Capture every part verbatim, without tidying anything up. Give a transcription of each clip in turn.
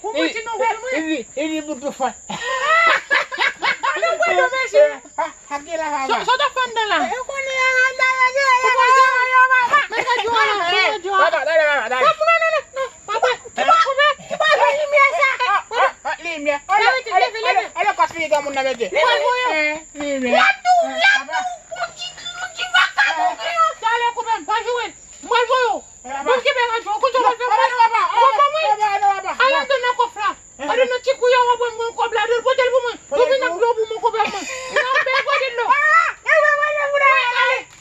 Ou mwen ti nouvèl mwen. Li, li, li boutou fè. An nou pran nou mesye. Sa, sa w t ap fè anndan la? Ou konnen a la da la da la. Men gad yo a la, men gad yo a la. Papa, dale, papa, dale. Non, non, non, non. Papa, papa, papa, limyè sa. Limyè. Leve, leve, leve. Ale kòs figi granmoun nan mete. Li pral voye w. Limyè. L ap di w, l ap di w, ou ti, ou ti vakabon. Talè koupe m, pa joure. M pral voye w. Bon, ki bèl radyo. Ou konn sa w pral fè mwen? Ou pral fè mwen? Al anndan nan kòf la. Gade nan ti kouya w ap wè m gen yon kòb ladan l, pote l pou mwen. Yo vin ak dlo pou mwen, kòb la mwen. Nan bèl gode dlo. Ale, ale,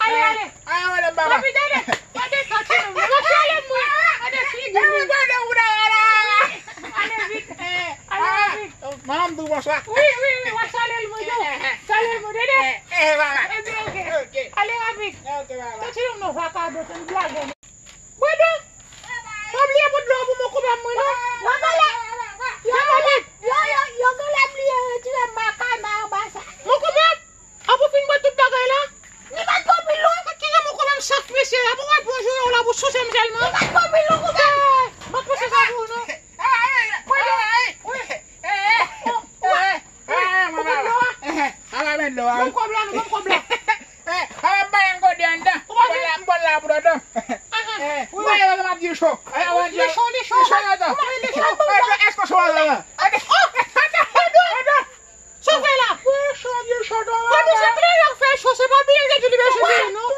ale, ale. Rapid, ale. Gade sa, ti nonm. Gade sa, ale mwen. Gade figi mwen. Ale vit. Ale rapid. Madanm tou, bonswa. Wi, wi, wi, w a salye l mwen tou. Salye l mwen, Dede. Ebyen, oke. Ale rapid. Ti nonm nan vakabon, se yon blagè. Bredon, pa bliye pote dlo pou mwen koupe mwen non. Yo, yo, yo genlè bliye retire makana anba sa. Mwen koupe, apre w fin bwè tout bagay la. Li pa twò pil non. Kisa mwen koupe m saf mesye, apre w al pran jouye w la pou souse m sèlman. Li pa twò pil non koupe. Mwen pouse sa pou ou non. Bredon, wi. Ou koupe dlo a? Ban m kòb la non, ban m kòb la. Eh, a, m pa yon gode anndan. M ba l la, m ba l la pou tonton. Eh, m ba l la, m ap di cho. Li cho, li cho. Li cho, tonton. Li cho. Èske w cho, tonton? Tonton, tonton. Sa w fè la? Wi, cho, li cho, tonton. Tonton, se kleren k fè cho, se pa byen l te di li bezwen kleren, non.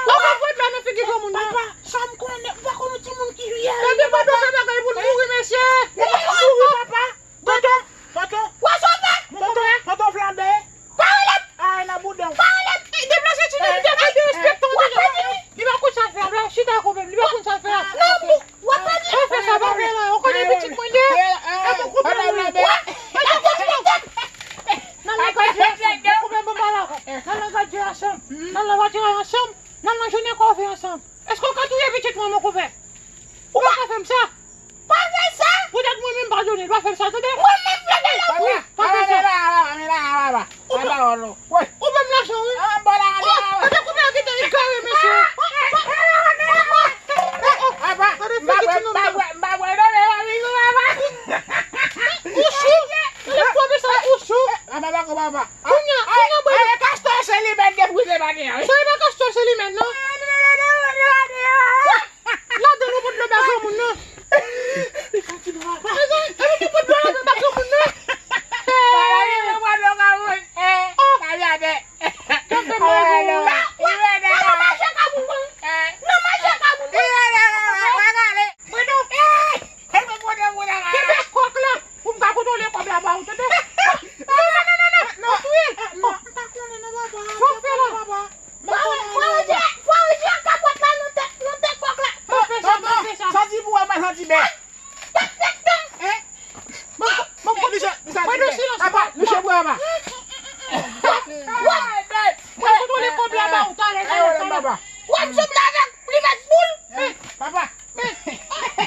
W ap voye dlo nan figi granmoun nan. Papa, sa m konnen, m pa konn yon timoun ki vye. Tande, Bredon, fè bagay pou l mouri, mesye. Li pa mouri, papa. Tonton, tonton. W a sove? Tonton, tonton flanbe. Pa rele m. Ay, nan bouda w. Pa rele m. Deplase ti nèg, deplase, derespekte w, derespekte w. Li pa konn sa l fè a, chita koupe m, li pa konn sa l fè a. Non, w ap pèdi. Pa fè sa, pa fè la. Ou konnen pitit mwen ye. E mwen koupe mwen. Nan langaj Dye ansanm. Nan langaj Dye ansanm. Nan langaj Dye ansanm. Nan nan jounen kòve ansanm. Èske w ka touye pitit mwen, mwen koupe? Ou pa ka fè m sa. Pa fè sa! Poutèt mwen menm padone, pa fè m sa, tande? Mwen menm fè bagay pou ou. Pa fè sa. Ou pa, ou pa m lajan, wi. Oh, tande koupe a kite li kare, mesye. Oh, oh. Tande figi ti nonm nan. Ou sou? Tande pwòp sa, ou sou? Kounye a, kounye a, bredon. Kastò se li menm ki pouse pati a, wi. Sa e pa kastò se li menm, non? Ladan nou pot dlo ba granmoun nan. Mezanmi, e nou ki pot dlo ladan ba granmoun nan. Nan mache kabou mwen. Nan mache kabou mwen. Bredon. Kenbe kòk la pou m ka kontwole kòb la ba ou, tande? Non, non, non, non, non. Ou touye l. Non, m pa konnen non, papa. Sa w fè la? Fò w, fò w di, fò w di an kapòt la nan tèt, nan tèt kòk la. Pa fè sa, pa fè sa. Santi pou wè, pa santi bèt. Tèt, tèt, tèt. Hein? Bon, bon, bon, misye, misye, papa, misye bwè, papa. Mwen kontwole kòb la ba ou talè, talè, talè. W ap janbe avèk li vèt boul. Papa.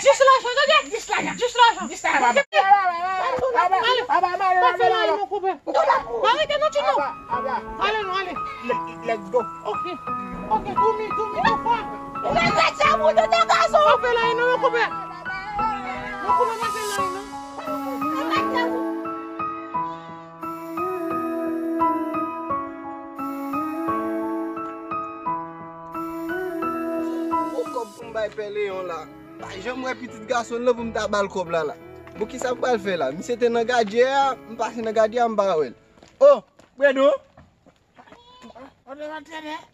Dis lajan, tande? Dis lajan. Dis lajan. Dis lajan, papa. Papa, papa, papa, papa, papa. Pa fè la, mwen koupe. Pa rete non, ti nonm. Ale non, ale. Let's go. Ok. Ok, doumi, doumi, tou fwa. Ou pa fè sa pou tout gason. Pa fè la, non, mwen koupe. Mwen koupe, pa fè la, non. Gon kòb pou m bay Pè Leyon la. Pa janm wè pitit gason l non pou m ta ba l kòb la la. Bon, kisa m pral fè la? Misye te nan gadyè a, m pase nan gadyè a, m pa wè l. Oh, Bredon.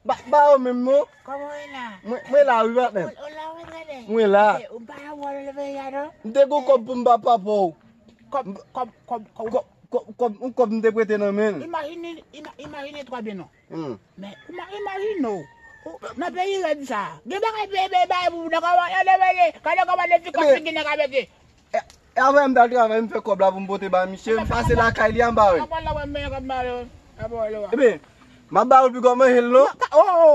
Ba, ba ou menm non. Kòman w ye la? Mwen, mwen la wi, patnè. Ou la wi, patnè? Mwen la. Ou pa nan wòl leve ya non? M te gon kòb pou m ba papa w. Kòb, kòb, kòb, kòb. Kòb, kòb, kòb, yon kòb m te prete nan men l. Imajine, ima-, imajine twa byen non. Hmm. Men, ima-, imajine w. Ou, nan peyi rèd sa. Gen bagay peyi, peyi, bagay pou moun nan kòman, gade, gade, gade kòman de fi kòb figi nèg a mete. E, e apre m t al travay, m fè kòb la pou m pote ba misye, m pase lakay li anba, wi. Ebyen, m ap ba ou pi gwo manje l non. Pa,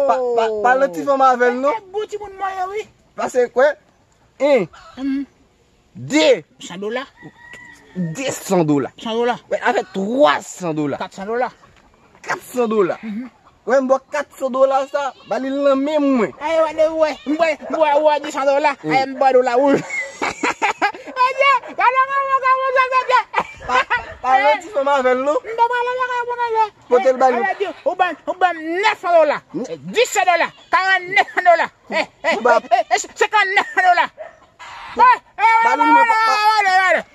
pa, pa nan ti fanm avè l non. Bon timoun mwen ye, wi. Pase kwè? En. De. San dola. De san dola. San dola. Wè, avèk twa san dola. Kat san dola. Kat san dola. Wè, m ba w kat san dola sa, ba li l nan men mwen. Ay, wè, de wè. M ba, m ba w de san dola. Ay, m ba w dola woul. Adye, gade mwen. Ansanm avè l, non? M pa pale lakay ou, mwen, lè. Pote l ba nou. Ou ban, ou ban m nèf san dola. Dis san dola. Karannèf san dola. Eh, eh, eh, eh, senkannèf san dola. Ba li mwen, pa, pa,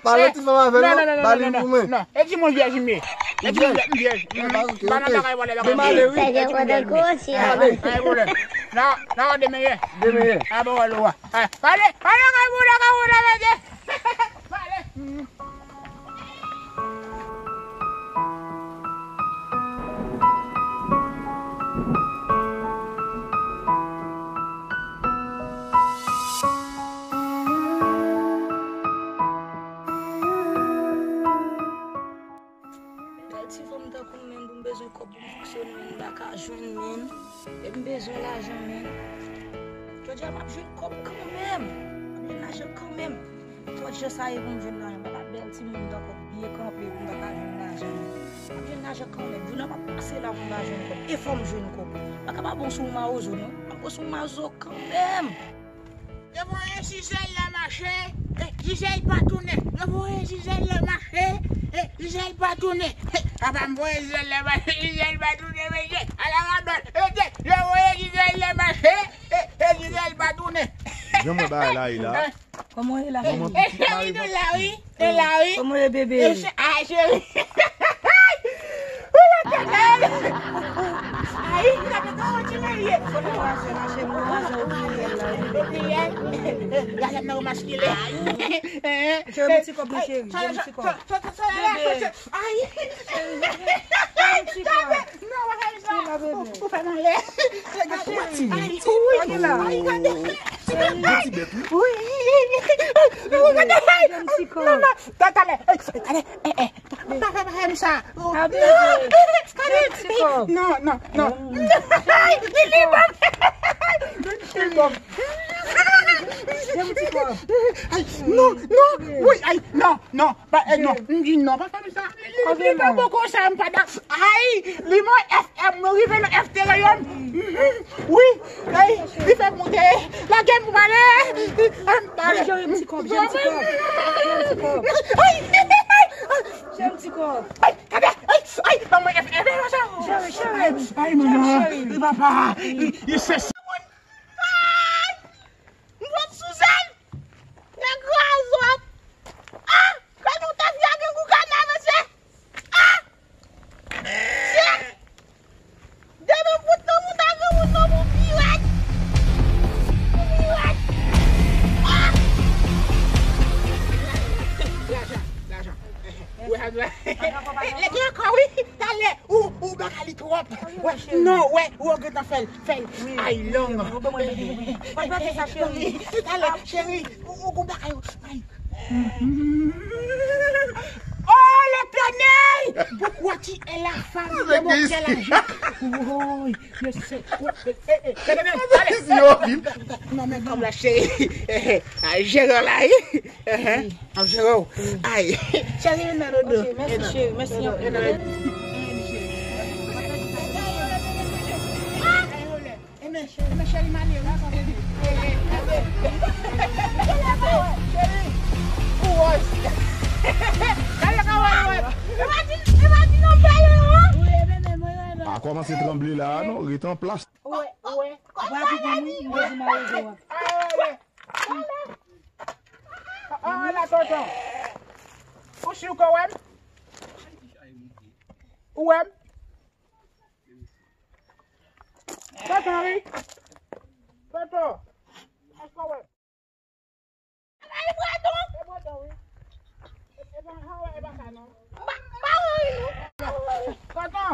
pa lòt ti fanm avè l, non, ba li pou mwen. Non, e di mwen vyèj m ye. E di mwen vyèj, m vyèj. M pa nan bagay vòlè, bagay vyèj. Sa gen pwoblèm gwosi. Pa gen pwoblèm. Nan, nan, demen ye. Demen ye. A bon, wè, wè. Pale, pale, kay pou la, kay pou la, mesye. Pale. Bèl ti fanm tankou m menm, pou m bezwen kòb pou m fonksyone, m pa ka jwenn, menm. E m bezwen lajan, menm. Jodi a, m ap jwenn kòb kanmenm. M ap jwenn lajan kanmenm. Fòt jan sa ye pou m jwenn lajan. Papa, bèl timoun tankou w byen kanpe pou m pa ka jwenn lajan. M ap jwenn lajan kanmenm. Jounen an p ap pase la pou m pa jwenn kòb. E fò m jwenn kòb. M pa ka pa bon sou mawozo, non. M ap bon sou mawozo kanmenm. Yo voye Gisèle nan mache, e, Gisèle pa tounen. Yo voye Gisèle nan mache, e, Gisèle pa tounen. E, papa m voye Gisèle nan mache, Gisèle pa tounen, mesye. Ala radòt, mesye. Yo voye Gisèle nan mache, e, e, Gisèle pa tounen. Jan mwen bagay la ye la. Kòman w ye la, cheri? Cheri, nou la, wi. Nou la, wi. Kòman w ye, bebe? Ah, cheri. Ou la, tèt la. Ay, ou la, tèt la, ou ti marye. Fò nou raze, ma cheri, nou raze, ou bliye l la, wi. Ou bliye l? Gade m nan remaskile. Cheri, yon ti kòb, non, cheri. Yon ti kòb. Bebe. Ay. Cheri, yon ti kòb. Non, ou pa fè sa. Ou fè m anlè. Ay, cheri. Ay, gade. Wi. Wi. Wi. Wi. Wi. Wi. Wi. Wi. Wi. Wi. Wi. Talè, talè, eh, eh, pa fè, pa fè m sa. Talè. Non, non, non. Li, li bon. Li bon. Ay, non, non. Wi, ay, non, non. Pa, eh, non, m di non, pa fè m sa. Li, li, li pa bon konsa, m pa da-, ay, li mwen F M, nou rive nan F T rayon. Wi, ay, li fè m monte. Lage m pou m ale. M pale. Jere m ti kòb, jere m ti kòb. Jere m ti kòb. Ay, jere m ti kòb. Ay, gade, ay, ay, ban mwen F M sa. Jere, jere. Ay, ay, non, non, papa, li, li se moun. Ay, m pran sou zèl. Nèg razòt. Ah! Kòm ou ta fè gen kou kana, mesye. Ah! Mesye! Demen fout nan mouda granmoun nan pou pirat. Pou pirat. Ah! Lajan, lajan. Ou wè, lè gen ankò, wi. Talè, ou, ou bagay li twòp. Wè, non, wè, ou gentan fè l, fè l. Ay, long. Ou ban mwen bebe, wi. Mwen pa fè sa, cheri. Talè, cheri, ou, ou gon bagay. Ay. Oh, Letènèl! Pourquoi tu es la femme de mon cœur? Woy, mesye. Non, men kòb la, cheri. Ay, jeran la, wi. Ap jere w. Ay. Cheri, vin nan dodo. Ok, mèsi, cheri. Mèsi anpil. Ebyen, cheri, m ale, wi. Cheri, kouwòs. Gade kawòl mwen. E pa di, e pa di non pale, non. A kòmanse tranble la, non? Rete an plas. Ou wè, ou wè. Ou pa di pou mwen, mwen di mawozo a. Ah, la, tonton. Ou si w ka wè m? Ou wè m? Tonton, wi. Tonton. Èske w wè m? E Breton, wi. E pa, sa w wè, e pa sa, non. Tonton,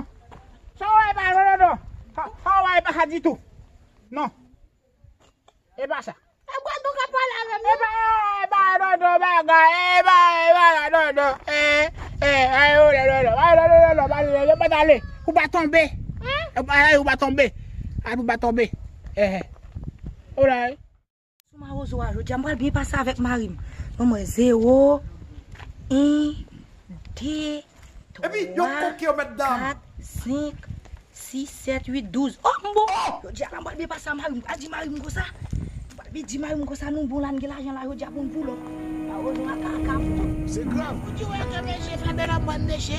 sa w wè, e pa sa, tonton. Sa, sa w wè, e pa sa ditou. Non. E pa sa. E Breton k ap pale avè m. E pa, e pa dodo bagay, e pa, e pa dodo. E, e, e, o, dodo, dodo, pa ale, ou pa tonbe. Ou pa, ou pa tonbe. Ay, ou pa tonbe. E, e. Ou la, e. Sou mawozo a, jodi a, m pral byen pase avèk mari m. Ban mwen zewo, en, de, twa, kat, senk, sis, sèt, uit, douz. Oh, m bon! Jodi a la, m pral byen pase a mari m. Pa di mari m konsa. M pral byen di mari m konsa, nou bon la, n gen lajan la, jodi a pou n pull up. Mawozo a ka, ka fou. Se grav. Ou di wè ke mesye fè bèl ap pran mesye.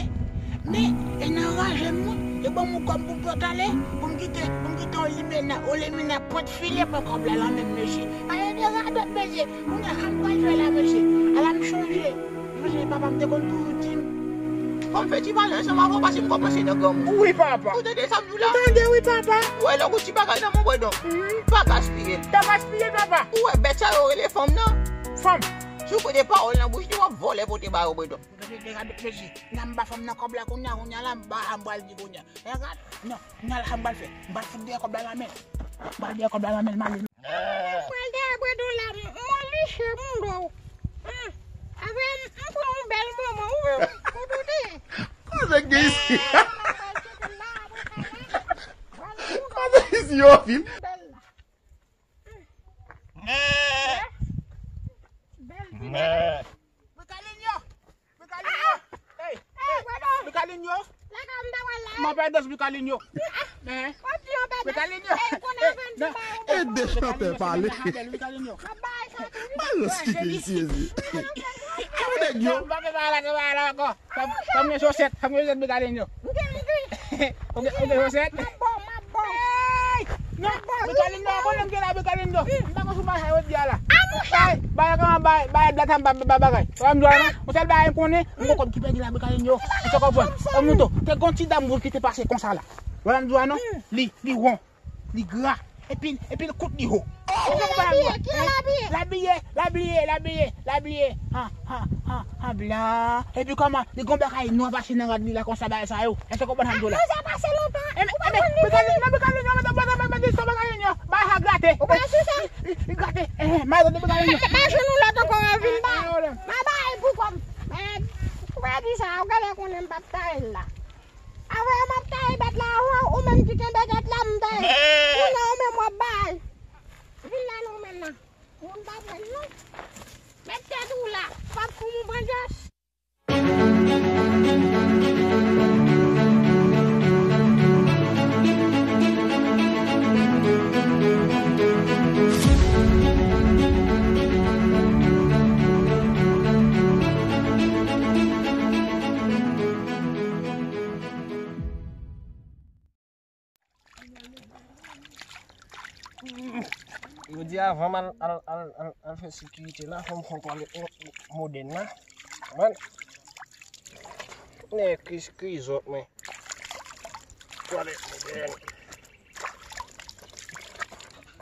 Men, e nan raje m wi, e ban m yon kòb pou m pot ale, pou m kite, pou m kite yon limena, yon limena pwent filye pran kòb la nan men m, mesye. Ay, e de radòt, mesye. Kounye a, sa m pral fè la, mesye? Ala m chonje. Mesye, papa m te konn toujou di m, fò m fè ti pale ansanm avè w, paske m kòmanse nan granmoun. Wi, papa. Ou tande sa m di w la? M tande, wi, papa. Ou wè, lè w gon ti bagay nan men w, Bredon, pa gaspiye l. Pa gaspiye, papa. Ou wè, bèt sa yo rele fanm nan? Fanm. Si w prete pawòl nan bouch li, w ap vòlè pote ba yo, Bredon. Mesye, de radòt, mesye. Nan m ba fanm nan kòb la kounye a, kounye a la, m ba, m pral di kounye a. Regarde, non, kounye a la, sa m pral fè? M pral fout dèyè kòb la nan men l. M pral dèyè kòb la nan men l, m ale. M pral dèyè Bredon la, m, m liche m do. Hmm. Apre, m, m pran yon bèl moman, ou wè, ou tande? Koze k gen isi? Koze k gen isi, yo, fin. Bèl la. Bèl. Mikalinho! Mikalinho! Hey! Hey! Mikalinho! M ap fè dans Mikalinho! Mikalinho! Hey, non. E de chantè pale. Balans kite isi, ezi. Kòman nèg yo? Fè m gen sosèt, fè m gen sosèt Mikalinho. Ou gen, ou gen sosèt? Hey! Non, Mikalinho, konnen m gen la, Mikalinho. M pa konn sou bagay sa yo di a la. Hey, bagay kòman, bagay, bagay blat sa m pa, pa bagay. Sa m di a non. Yon sèl bagay m konnen, m gon kòb ki pèdi la, Mikalinho. Ou te konprann? Yon moto. Te gon ti dam wout ki te pase konsa la. Ou wè sa m di a non? Li, li won. Li gra. Epi, epi l kout, li ho. Ou konprann? L abiye, l abiye, l abiye, l abiye. Ha, ha, ha, ha, blan. Epi kòman? Li gon bagay nwa pase nan rad li la konsa, bagay sa yo. Èske w konprann sa m di w la? Konsa pase lontan. Ou pa konn li vre. Mikalinho, non, Mikalinho, non, non, non, non, non, Mikalinho. Bagay sa grate. Ou pa sou sa? Li, li grate. Eh, eh, Mikalinho. Ba jwenn yon lòt ankò, vin ba. Mwen ba l pou kòm. Eh, ou pa di sa, ou genlè konnen m p ap taye l la. Avè m ap taye bèt la, ou, ou menm ki kenbe tèt la, m taye. Ou nan ou menm w ap bay. Vin la non, ou menm nan. Ou m pa pran non. Met tèt ou la. P ap kou m ou pran djòs. Yo di avan m al, al, al, al, al fè sekirite la, fò m pran twalèt mo-, modèn la. Konprann? Nèg kri-, krizòt mwen. Twalèt modèn.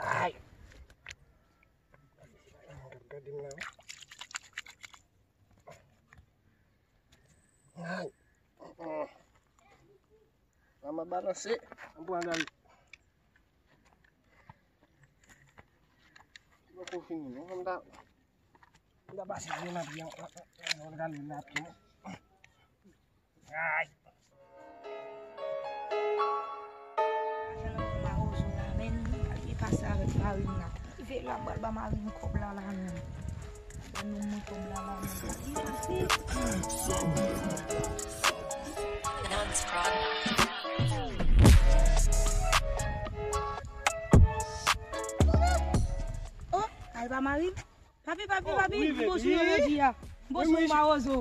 Ay. Gade m la wi. Ay. Manman balanse, m pran gari. Poko fini non, m ta, m ta pase grenn anpil, yon gari la tou. Ay. Mawozo la, men li pase avèk mari m la. Rive la, m pral ba mari m kòb la, la menm. Ba nonm mwen kòb la, la menm. Oh, ay ba mari m. Papi, papi, papi, m bon sou yo jodi a. M bon sou mawozo.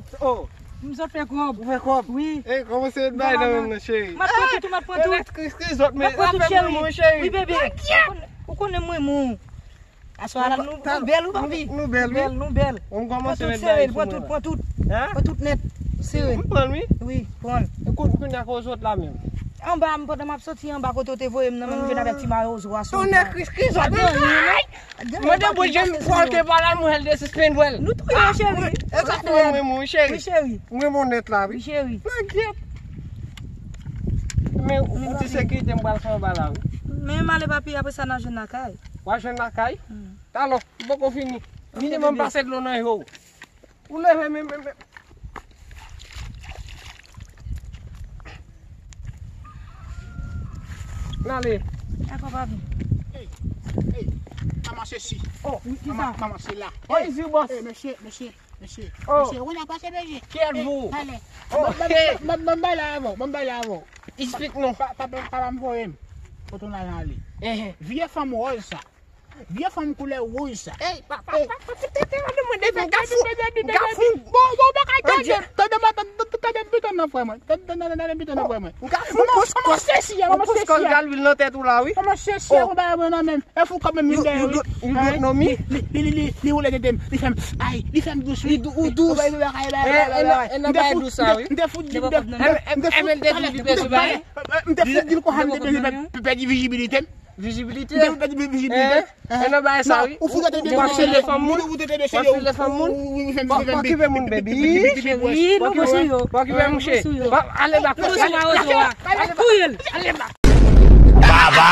M sot fè kòb. Ou fè kòb? Wi. E, kòman se bay nan menm nan, cheri? M ap pran tout, m ap pran tout. Kris, kris, zòt, men m ap pran tout, cheri. Wi, bebe. Ou konnen mwen, mwen. Aswè a la, nou, nou bèl, wi, papi. Nou bèl, wi. Nou bèl, nou bèl. Pran tout, sere, pran tout, pran tout. Pran tout nèt, sere. M pran, wi. Wi, pran. E kounye a, kote w sot la menm? Anba, m, pandan m ap soti anba kote w te voye m nan, men m jwenn avèk ti mawozo a sou wout la. Tonnè Kris, kris, zòt. Mwen te bouj, m kwè w te pale a mwen, l te sispann wè l. Nou touye, cheri. E sa k mwen, mwen, mwen, cheri. Wi, cheri. Mwen, mwen nèt la, wi. Wi, cheri. Nan gyèt. Men, ou di sekirite m pral fè anba la, wi. Men m ale, papi, apre sa, n a jwenn lakay. W a jwenn lakay? Talò, m poko fini. Vini, men m pase dlo nan je w. Ou leve, men, men, men. N ale. Dakò, papi. Ey, ey, manman sesi. Oh, manman, manman sela. Ey, ey, mesye, mesye, mesye. Oh. Mesye, ou la pase, mesye. Ki èd vou? Ale. Oh, ban m bay la avè w, ban m bay la avè w. Esplik nou. Pa, pa, pa, pa m voye m. Kote w la ale? Vye fanm wòz sa. Vye fanm koulè wouj sa. Ey, pa, pa, pa, pa, pa, pa, pa, pa, pa, pa, pa, gafou, gafou. Bon, bon, pa kay tande, tande, tande, tande, tande, tande, tande, Frè mwen. Tande, tande, tande, tande, pito nan frè mwen. Ou ka fou kòs kòs. Ou pous kòs galwil nan tèt ou la, wi. Kòman chèche ou ba mwen nan men. E fou kòm menm li dèyè, wi. You don't know me? Li, li, li, li, li woule tete m. Li fè m, ay, li fè m dous, wi. Ou dous. E nan bay dous sa, wi. M te fout di l, m te fout di l konsa, m te pèdi vijibilite m. Vijibilite. Ou te pèdi vijibilite. E nan bay sa, wi. Ou fout tete m. Ou ap file fanm moun. Ou te tete m. Ou fè m fè m okipe moun, baby. Cheri, nou bon sou yo. Ou okipe mouche. Ale bak. Kote sou mawozo a? Kouyel. Ale bak. Baba.